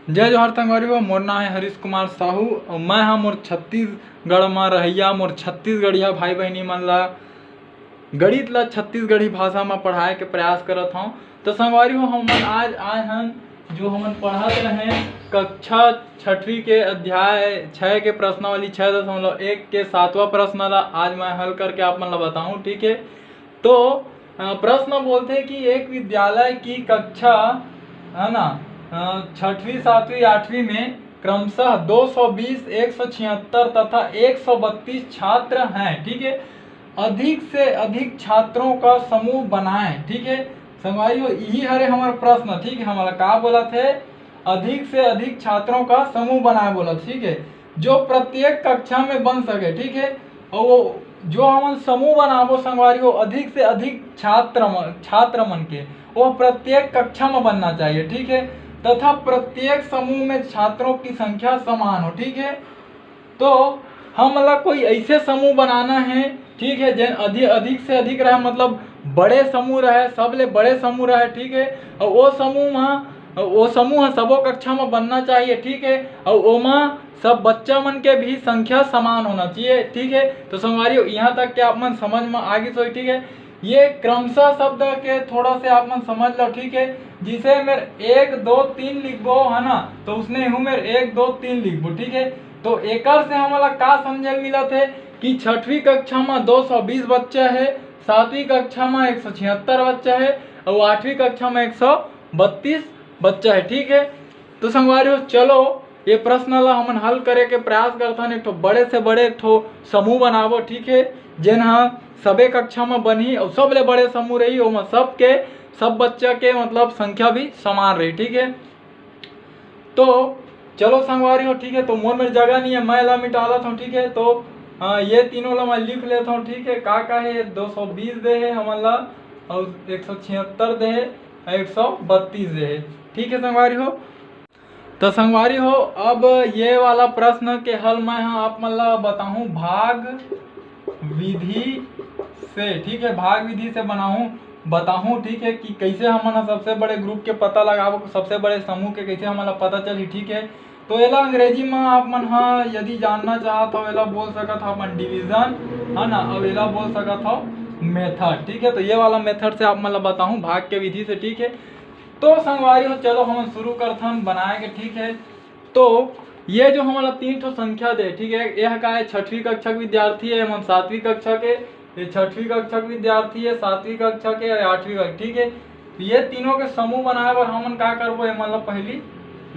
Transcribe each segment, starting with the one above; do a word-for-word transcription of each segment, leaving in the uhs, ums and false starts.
जय जोहार संगवारी हो, मोर नाम है हरीश कुमार साहू और मैं हा मोर छत्तीसगढ़ म रहइया, मोर छत्तीसगढ़िया भाई बहिनी मन ला गणित ला छत्तीसगढ़ी भाषा म पढ़ाए के प्रयास करत हौं। तो संगवारी हो, हमन आज आए हन, जो हमन पढ़त रहे कक्षा छठवीं के अध्याय छः के प्रश्नावली छः दशमलव एक के सातवां प्रश्न ला आज मैं हल करके आप मन ला बताहूँ, ठीक है। तो अ, प्रश्न बोलथे कि एक विद्यालय की कक्षा, है ना, अ, छठवीं, सातवीं, आठवीं में क्रमशः दो सौ बीस, एक सौ छिहत्तर तथा एक सौ बत्तीस छात्र हैं, ठीक है। अधिक से अधिक छात्रों का समूह बनाएं, ठीक है। संगवारी हो, यही हरे हमर प्रश्न, ठीक है। हमला का बोलथे, अधिक से अधिक छात्रों का समूह बनाए बोलथे, ठीक है, जो प्रत्येक कक्षा में बन सके, ठीक है। और वो जो हमन समूह बनाबो संगवारी हो, अधिक से अधिक छात्र मन, छात्र मन के, वो प्रत्येक कक्षा में बनना चाहिए, ठीक है। तथा प्रत्येक समूह में छात्रों की संख्या समान हो, ठीक है। तो हमला कोई ऐसे समूह बनाना है, ठीक है, जेन अधिक, अधिक से अधिक रहे, मतलब बड़े समूह रहे, सबले बड़े समूह रहे, ठीक है। और वो समूह म, वो समूह ह सबो कक्षा में बनना चाहिए, ठीक है। और ओमा सब बच्चा मन के भी संख्या समान होना चाहिए, ठीक है। तो संगवारी हो, यहाँ तक के आप मन समझ में आ गिस होही, ठीक है। ये क्रमशः शब्द के थोड़ा से आप मन समझ लो, ठीक है। जिसे मेर एक, दो, तीन लिखबो, है ना, तो उसने हूँ मेर एक, दो, तीन लिखबो, ठीक है। तो एकर से हमला का समझे ल मिलत है कि छठवीं कक्षा में दो सौ बीस बच्चा है, सातवीं कक्षा में एक सौ छिहत्तर बच्चा है और आठवीं कक्षा में एक सौ बत्तीस बच्चा है, ठीक है। तो संगवारी हो, चलो ये प्रश्न ला हमन हल करे के प्रयास करथन। एक ठो बड़े से बड़े एक ठो समूह बनाबो, ठीक है, जेन ह सबे कक्षा में बनही और सबले बड़े समूह रही, ओमा सबके, सब बच्चा के मतलब संख्या भी समान रही, ठीक है। तो चलो संगवारी हो, ठीक है, तो मोर मेर जगह नहीं है, मैं ला मिटालत हूँ, ठीक है। तो अ, ये तीनों ला मैं लिख लेता हूँ, ठीक है। का का है, दो सौ बीस दे है हमन ला और एक सौ छिहत्तर दे है, एक सौ बत्तीस दे है, ठीक है संगवारी हो। तो संगवारी हो, अब ये वाला प्रश्न के हल मैं ह आप मन ला बताहूँ भाग विधि से, ठीक है, भाग विधि से बनाहूँ, बताहूँ, ठीक है, कि कैसे हमन ह सबसे बड़े ग्रुप के पता लगाबो, सबसे बड़े समूह के कैसे हमन ला पता चलही, ठीक है। तो एला अंग्रेजी में आप मन ह यदि जानना चाहत हो, एला बोल सकत हो अपन डिवीजन, है ना, और एला बोल सकत हो मेथड, ठीक है। तो ये वाला मेथड से आप मन ला बताहूँ भाग के विधि से, ठीक है। तो संगवारी हो, चलो हमन शुरू करथन बनाए के, ठीक है। तो ये जो हमन ला तीन ठो संख्या दे, ठीक है, यह का है, छठवीं कक्षा के विद्यार्थी है, हमन सातवीं कक्षा के, ये छठवीं कक्षा के विद्यार्थी है, सातवीं कक्षा के, आठवीं कक्षा, ठीक है। तो ये तीनों के समूह बनाए बर हमन का करबो, एमन ला पहली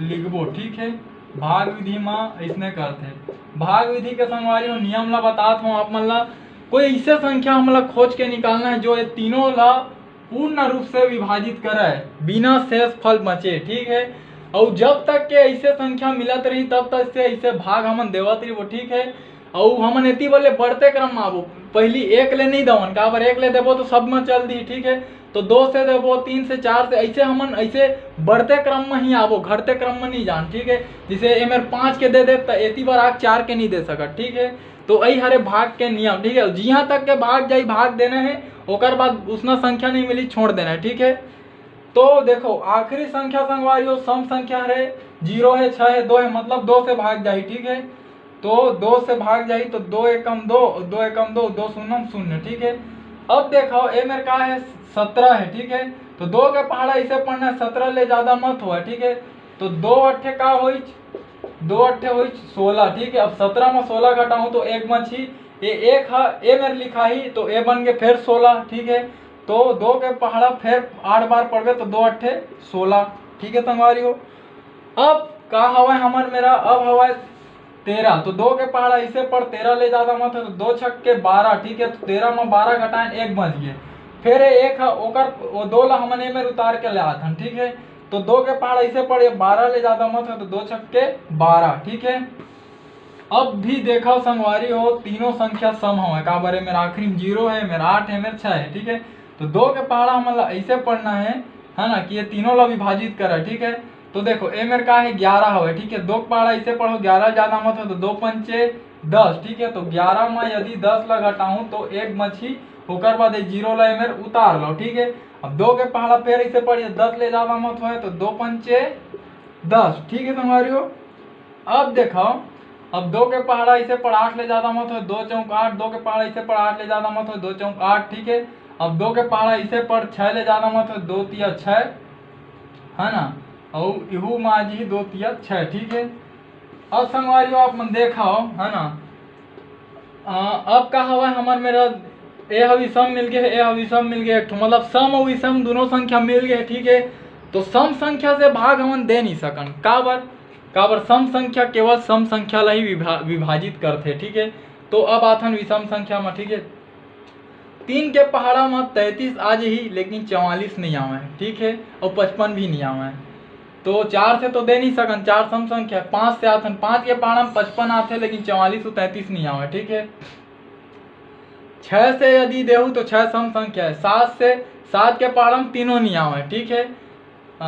लिखबो, ठीक है। भाग विधि म अइसने करथे। भाग विधि के संगवारी हो, नियम ला बतात हूँ आप मन ला। कोई ऐसे संख्या हमन ला खोज के निकालना है जो ये तीनों ला पूर्ण रूप से विभाजित करे, बिना शेष फल बचे, ठीक है। और जब तक के ऐसे संख्या मिलत रही, तब तक से ऐसे भाग हमन देवत रहिबो, ठीक है। और हमन एती बले बढ़ते क्रम में आबो, पहली एक ले नहीं दवन, काबर एक ले देबो तो सब में चल दी, ठीक है। तो दो से देबो, तीन से, चार से, ऐसे हमन ऐसे बढ़ते क्रम में ही आबो, घटते क्रम में नहीं जान, ठीक है। जैसे ए मेर पाँच के दे दे, तो एती बार आग चार के नहीं दे सकत, ठीक है। तो यही हरे भाग के नियम, ठीक है। जिहाँ तक के भाग जाई, भाग देना है, ओकर बाद उसना संख्या नहीं मिली, छोड़ देना है, ठीक है। तो देखो, आखिरी संख्या संगवारी हो, सम संख्या हरे, जीरो है, छः है, दो है, मतलब दो से भाग जाई, ठीक है। तो दो से भाग जाई, तो दो एकम दो, दो एकम दो, दो शून्यम शून्य, ठीक है। अब देखो, ए मेर का है, सत्रह है, ठीक है। तो दो के पहाड़ा इसे पढ़ना है, सत्रह ले ज्यादा मत हुआ, ठीक है। तो दो अट्ठे का होई, दो अट्ठे होई सोलह, ठीक है। अब सत्रह में सोलह घटाऊँ तो एक बची, ये एक हा, ए मेर लिखा ही, तो ए बन के फिर सोलह, ठीक है। तो दो के पहाड़ा फिर आठ बार पढ़बे तो दो अट्ठे सोलह, ठीक है संगवारी हो। अब का हवय हमर मेरा, अब हवय तेरह, तो दो के पहाड़ा इसे पढ़, तेरह ले ज्यादा मत है, तो दो छक के बारह, ठीक है। तो तेरह में बारह घटाएं, एक बच गए। फिर ये एक है, ओकर, वो दो ला हमन ए मेर उतार के ले आथन, ठीक है। तो दो के पहाड़ा इसे पढ़, ये बारह ले ज्यादा मत है, तो दो छक के बारह, ठीक है। अब भी देखा संगवारी हो, तीनों संख्या सम हवय, काबर ए मेर आखिरी में जीरो है, मेर आठ है, मेर छः है, ठीक है। तो दो के पहाड़ा हमन ला ऐसे पढ़ना है, है ना, कि ये तीनों ला विभाजित करा, ठीक है। तो देखो, ए मेर का है, ग्यारह हवय, ठीक है। दो के पहाड़ा ऐसे पढ़ो, ग्यारह ज्यादा मत हो, तो दो पंचे दस, ठीक है। तो ग्यारह में यदि दस ला घटाऊं तो एक बची, ओकर बाद ये जीरो ला ए मेर उतार लो, ठीक है। अब दो के पहाड़ा फिर ऐसे पढ़िए, दस ले ज्यादा मत होए, तो दो पंचे दस। ठीक है संगवारी हो, अब देखो, अब दो के पहाड़ा इसे पड़ आठ ले जादा मत हो, दो चौक आठ, दो के पहाड़ा इसे पड़ आठ ले जादा मत हो, दो चौक आठ। ठीक है, अब दो के पहाड़ा इसे पड़ छः ले जादा मत हो, दो तिया छः, है ना, और इहू मा जी दो तिया छः। ठीक है, अब संगवारी हो आप मन देखो, है ना, अ, अब का हवय हमर मेर, ए ह विषम मिल गे हे, ए ह विषम मिल गे हे, एक ठो मतलब सम अउ विषम दोनों संख्या मिल गे हे। ठीक है, तो सम संख्या से भाग हमन दे नहीं सकन। काबर? काबर सम संख्या केवल सम संख्या ला ही विभा-, विभाजित करथे। ठीक है, तो अब आथन विषम संख्या में। ठीक है, तीन के पहाड़ा में तैंतीस आ जाही, लेकिन चवालीस नहीं आवे। ठीक है, और पचपन भी नहीं आवे। तो चार से तो दे नहीं सकन, चार सम संख्या। पाँच से आथन, पाँच के पहाड़ा में पचपन आथे, लेकिन चवालीस और तैंतीस नहीं आवे। ठीक है, छः से यदि देहू तो छः सम संख्या है। सात से, सात के पहाड़ा में तीनों नहीं आवे। ठीक है, अ,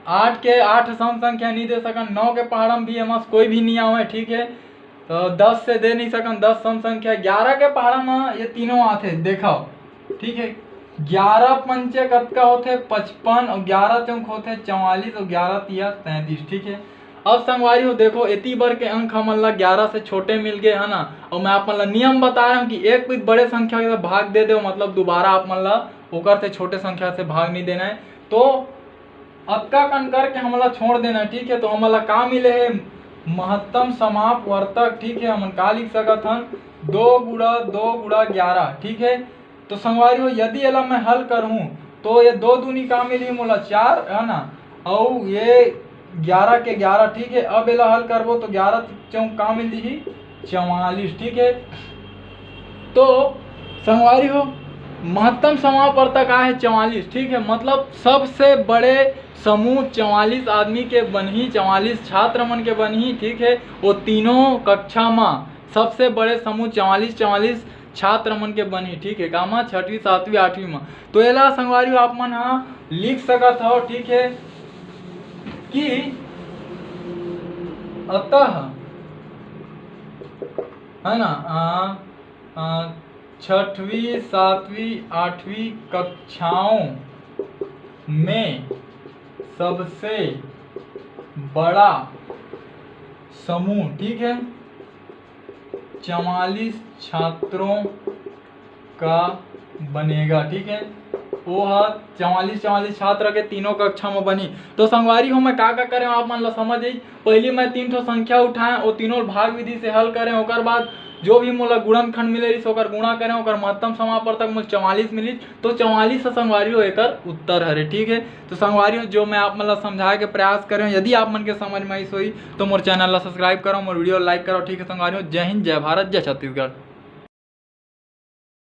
आठ के आठ सम संख्या नहीं दे सकन, नौ के पहाड़ा में भी एमा से कोई भी नहीं आवे। ठीक है, तो दस से दे नहीं सकन, दस सम संख्या। ग्यारह के पहाड़ा में ये तीनों आथे, देखो। ठीक है, ग्यारह पंचे कतका होथे? पचपन, और ग्यारह चौक होथे चवालीस, और ग्यारह तिया तैंतीस। ठीक है, अब संगवारी हो देखो, एती बर के अंक हमन ला ग्यारह से छोटे मिल गए, है ना। और मैं आप मन ला नियम बता रहा हूँ कि एक भी बड़े संख्या के भाग दे दो, मतलब दोबारा आप मन ला ओकर से छोटे संख्या से भाग नहीं देना है। तो अतका कन करके हमला छोड़ देना है। ठीक है, तो हमला का मिले है? महत्तम समाप वर्तक। ठीक है, हमन का लिख सकत हन? दो गुणा दो गुणा ग्यारह। ठीक है, तो संगवारी हो, यदि एला मैं हल करहूँ तो ये दो दूनी का मिली मोला? चार, है ना, अउ ये ग्यारह के ग्यारह। ठीक है, अब एला हल करबो तो ग्यारह चौक का मिल जही? चवालीस। ठीक है, तो संगवारी हो, महत्तम समाप वर्तक का है? चवालीस। ठीक है, मतलब सबसे बड़े समूह चवालीस आदमी के बनही, चवालीस छात्र मन के बनही। ठीक है, वो तीनों कक्षा मा सबसे बड़े समूह चवालीस, चवालीस छात्र मन के बनही। ठीक है, कामा? छठवीं, सातवीं, आठवीं मा। तो एला संगवारी हो आप मन हा लिख सकत हो। ठीक है, कि अतः, है ना, आ, आ, छठवीं, सातवीं, आठवीं कक्षाओं में सबसे बड़ा समूह, ठीक है, चवालीस छात्रों का बनेगा। ठीक है, वो हा चवालीस, चवालीस छात्र के तीनों कक्षा में बनी। तो संगवारी हो, मैं का का करे आप मन ला समझ आई। पहली मैं तीन ठो संख्या उठाए, वो तीनों भाग विधि से हल करें, ओकर बाद जो भी मोला गुणनखंड मिले रहिस, ओकर गुणा करें, ओकर महत्तम समाप वर्तक मोला चवालीस मिलिस, तो चवालीस ह संगवारी हो एकर उत्तर हरे। ठीक है, तो संगवारी हो, जो मैं आप मन ला समझाए के प्रयास करें, यदि आप मन के समझ में आइस होही, तो मोर चैनल ला सब्सक्राइब करो, मोर वीडियो ला लाइक करो। ठीक है संगवारी हो, जय हिंद, जय भारत, जय छत्तीसगढ़।